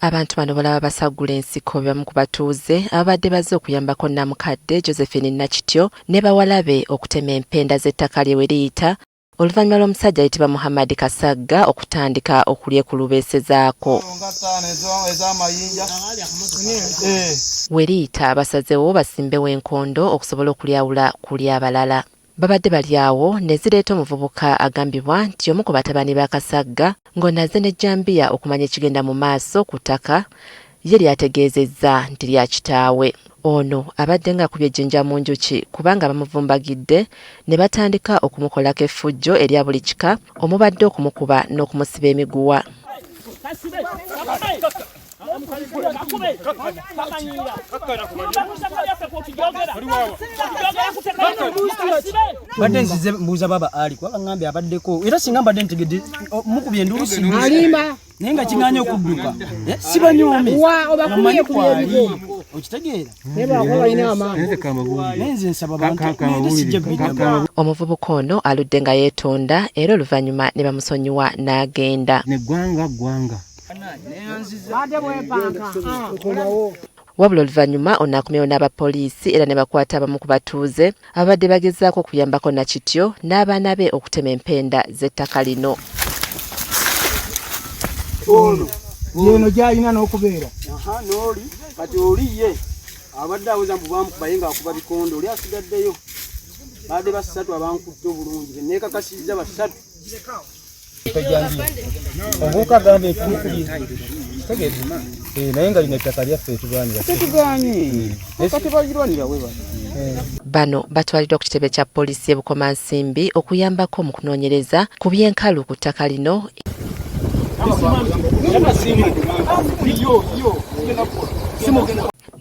Abantu bano balaba basaggula ensiko be bamu ku batuuze ababadde bazze okuyambako Namukadde Josephine Nakityo ne bawala be okutema empenda z'ettaka lye we liyita oluvannyuma lw'omusajja ayitibwa Muhammad Kasagga okutandika okulyekulubeesezaako. We liyita basazeewo basimbewo enkondo okusobola okulyawula ku ly'abalala. Babadde bali awo ne zireeta omuvubuka agambibwa nti y'omu ku batabani ba Kasagga ng'ono azze n'ejjambiya okumanya ekigenda mu maaso ku ttaka ye ly'ategeezezza nti lya kitaawe. Ono abadde ng'akubye ejjinja mu njuki kubanga bamuvumbagidde ne batandika okumukolako effujjo erya buli kika omubadde okumukuba n'okumusiba emiguwa. Mbadde nzize mbuuza baba Ali kuba bangambye abaddeko era singa mbadde ntegedde mukubye enduulu alimba naye nga kinganye okudduka eh, sibanyoomi obamanyi kwali okitegeera naye nze nsaba bantu sijja biddamu. Omuvubuka ono aludde nga yeetonda era oluvannyuma ne bamusonyiwa n'agenda. Neggwanga ggwanga. Wabula oluvannyuma ono akomyewo n'abapoliisi era ne bakwata abamu ku batuuze ababadde bagezaako okuyambako Nakityo n'abaana be okutema empenda z'ettaka lino. Ono yeno gyalina n'okubeera n'oli kati oli ye abadde aweza mbu bamukuba ye ng'akuba bikondo oli asigaddeyo baadde basatu abankutte obulungi beneekakasizza basatu. Omuvubuka agamba etumukubye kitegeeza eh, naye nga lino ettaka lyaffe etulwanira tetuganye hmm. kati bagirwanira we bano eh. Bano batwaliddwa ku kitebe kya poliisi y'e Bukomansimbi okuyambako mu kunoonyereza ku by'enkalu ku ttaka lino.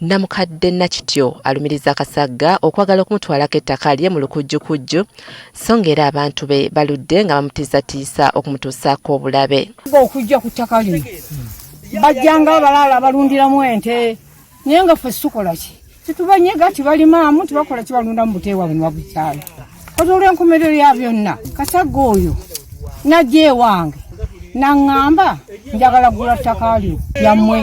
Namukadde Nakityo alumiriza Kasagga okwagala okumutwalako ettaka lye mu lukujjukujju so ng'era abantu be baludde nga bamutiisatiisa okumutuusaako obulabe. Okujja ku ttaka lino bajjanga abalaala abalundiramu ente naye nga ffe situkola ki titubanyega tibalimaamu tibakola kibalundamu buteewa buno babukyalo kati olw'enkomerero ya byonna Kasagga oyo najja ewange naŋŋamba njagala gula ttaka lyo lyammwe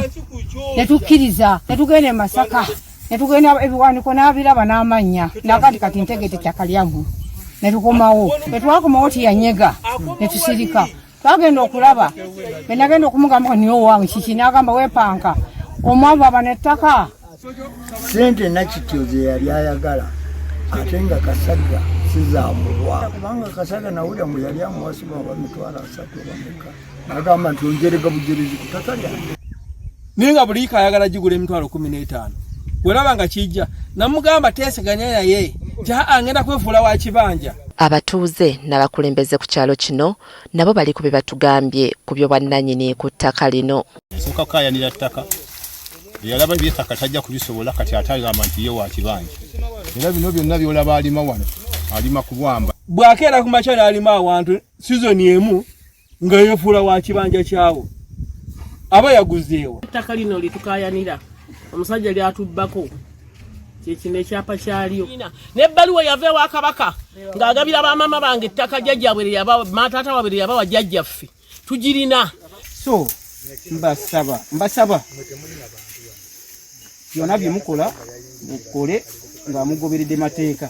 ne tukkiriza ne tugenda e Masaka ne tugenda ebiwandiiko n'abiraba n'amannya nakati kati ntegete ettaka lyammwe ne tukomawo bwe twakomawo tiyanyega ne tusirika twagenda okulaba bwe nagenda okumugamba niye owange kiki n'agamba weepanka omwavu aba n'ettaka Sente Nakityo ze yali ayagala ate nga Kasagga sizamuwa kubanga Kasagga nawulira mbu yali amuwasiba oba 300,000 oba meka nagamba nti onjerega bujerezi ku ttaka lyange naye nga buli ayagala gigula 15,000 weraba nga kijja namugamba teeseganya naye nti aa ngenda kwefuula wa kibanja. Abatuuze n'abakulembeze ku kyalo kino nabo bali ku bye batugambye ku by'obwannannyini ku ttaka lino. Yasooka kukaayanira ttaka eyalaba ebyettaka tajja kubisobola kati ate agamba nti ye wa kibanja era bino byonna by'olaba alima wano alima kubwamba. Bw'akeera ku makya n'alima awantu sizoni emu nga yefuula wa kibanja kyawo aba yaguzeewa. Ettaka lino lyetukayanira omusajja lyatubbako kyekino ekyapa kyalyo n'ebbaluwa yava ewa Kabaka ng'agabira bamaama bange ettaka jjajjaabwe taata waabwe lye yabawa jjajjaffe tugirina. So mbasaba mbasaba byonna bye mukola mukole nga mugoberedde mateeka.